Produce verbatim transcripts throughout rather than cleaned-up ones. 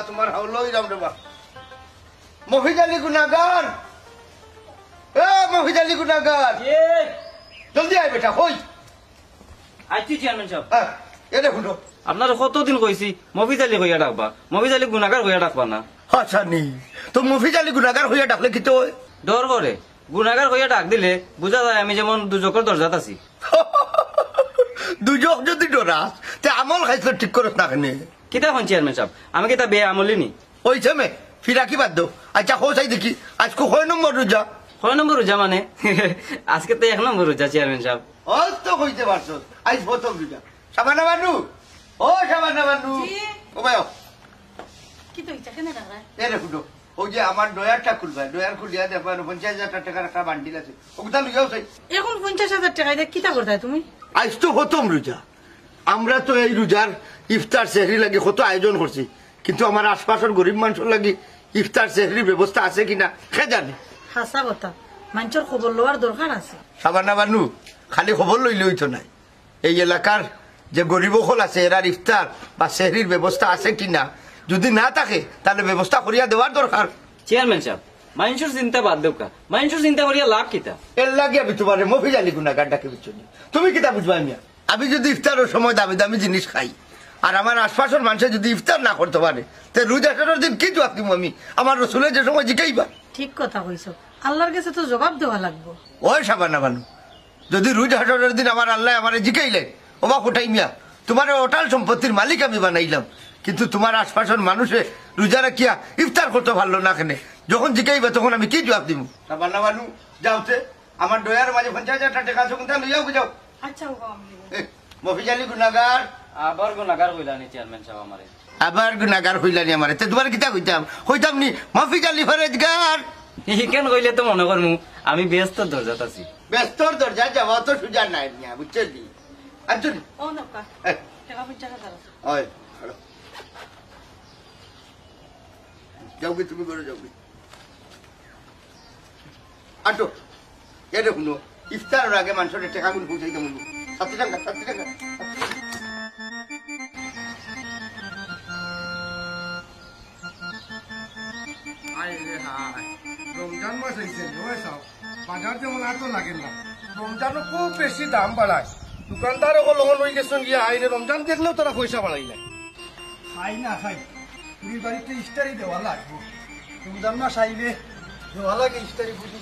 তোমার হাওলা অইলাম রে বা। মফিজ আলী গুনাগার, এ মফিজ আলী গুনাগার, জলদি আয় বেটা, কই? আইছি চেয়ারম্যান সাব। হ্যাঁ, এরে হুনো। আপনারে কতদিন কইছি মফিজ আলী কইয়া ডাকবা, মফিজ আলী গুনাগার কইয়া ডাকবা না। হাসানি, তো মফিজ আলী গুনাগার কইয়া ডাকলে কিতা অয়? ডর করে। গুনাগার কইয়া ডাক দিলে বুঝা যায় আমি যেমন দুজখর দরজাত আছি। দুজখ যদি ডরাস, তে আমল খাইছলত ঠিক করস না কেনে? কিতা কইন চেয়ারম্যান সাব, আমি কিতা বেআমলি নি? অইছে মে, ফিরাকি বাদ দেও। আচ্ছা, কও চাই দেখি, আইজকু কয় নম্বর রুজা? কয় নম্বর রুজা মানে? আইজকে তো এক নম্বর রুজা চেয়ারম্যান সাব। অউ তো কইতে পারছস, আইজ প্রথম রুজা। শাবানা বানু, ও শাবানা বানু। জি। ও ভাই, ও। কিতা অইছে, কেনে ডাকরায়? এরে হুনো, অউ যে আমার ড্রয়ারটা খুলবায়, ড্রয়ার খুলিয়া দেখবায়, পঞ্চাশ হাজার টেকার একটা বান্ডিল আছে, অগুতা লইয়াও চাই। অখন পঞ্চাশ হাজার টেকা দিয়া কিতা করতায় তুমি? আইজ তো প্রথম রুজা, আমরা তো এই রুজার ইফতার সেহরির লাগি কত আয়োজন করছি, কিন্তু আমার আশপাশর গরিব মানষর লাগি ইফতার সেহরির ব্যবস্থা আছে কিনা কে জানে। হাছা কথা, মানষর খবর লওয়ার দরকার আছে। শাবানা বানু, খালি খবর লইলে অইতো নায়। এই এলাকার যে গরিব অকল আছে, এরার ইফতার বা সেহরির ব্যবস্থা আছে কিনা, যদি না থাকে, তাইলে ব্যবস্থা করিয়া দেওয়ার দরকার। চেয়ারম্যান সাব, মানষর চিন্তা বাদ দেউক্কা, মানষর চিন্তা করিয়া লাভ কিতা? এরলাগি আমি তুমারে মফিজ আলী গুনাগার ডাকি, বুঝছো নি? তুমি কিতা বুঝবায় মিয়া? আমি যদি ইফতারর সময় দামি দামি জিনিস খাই, আর আমার আশপাশর মানষে যদি ইফতার না করতো পারে, তে রুজ আশরর দিন কি জুয়াপ দিমু আমি? আমার রসুলে যে সময় জিকাইবা। ঠিক কথা কইছো, আল্লার গেছে তো জবাব দেওয়া লাগবো। ওই শাবানা বানু, যদি রুজ আশরর দিন আমার আল্লায় আমারে জিকাইলে, "ওবা ফুটাই মিয়া, তুমারে অটাল সম্পত্তির মালিক আমি বানাইলাম, কিন্তু তুমার আশপাশর মানষে রুজা রাখিয়া ইফতার করতো পারলো না কেনে?" যখন জিকাইবা তখন আমি কি জুয়াপ দিমু? শাবানা বানু, যাও তে। আমার ড্রয়ারর মাঝে পঞ্চাশ হাজার টেকা আছে, অগুতা লইয়াও যাও। আচ্ছা, বাবা, আমি নিব। এ, মফিজ আলী গুনাগার। আবার গুনাগার কইলানি চেয়ারম্যান সাব আমারে। আবার গুনাগার কইলানি আমারে। তে তুমারে কিতা কইতাম? কইতাম নি, মফিজ আলী ফরেজগার। ইখান কইলে তো মনো করমু আমি বেহেস্তর দরজাত আছি। বেহেস্তর দরজাত যাওয়া তো সুজা নায় মিয়া, বুঝছো নি? আনছো নি? ও নৌকা। এ। টেকা পঞ্চাশ হাজার আছে। ওই, ছাড়ো। যাওগি, তুমি ঘরো যাওগি। আটো, এরে হুনো, ইফতারর আগে মানষরে টেকাগুন পৌঁছাইতাম অইবো। ষাট টেকা, ষাট টেকা। হায় রে হায়, রমজান মাস আইছে রে, ওই চাও, বাজার যেমন আর তো লাগে না, রমজানো খুব বেশি দাম বাড়ায়, দোকানদার অকল অখন অইগেছইন গিয়া, হায় রে, রমজান দেখলেও তারা পয়সা বাড়াইলায়। খাই না খাই, পুরি বাড়িত ইফতারি দেওয়া লাগবো। রমজান মাস আইলে দেওয়া লাগে ইফতারি পুরি।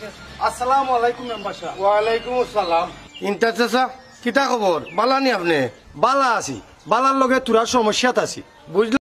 আসসালামু আলাইকুম মেম্বার সাব। ওয়ালাইকুম আসসালাম। ইন্তাজ চাচা, কিতা খবর? বালা নি আপনে? বালা আছি, বালার লগে থুড়া সমস্যাত আছি, বুঝলা?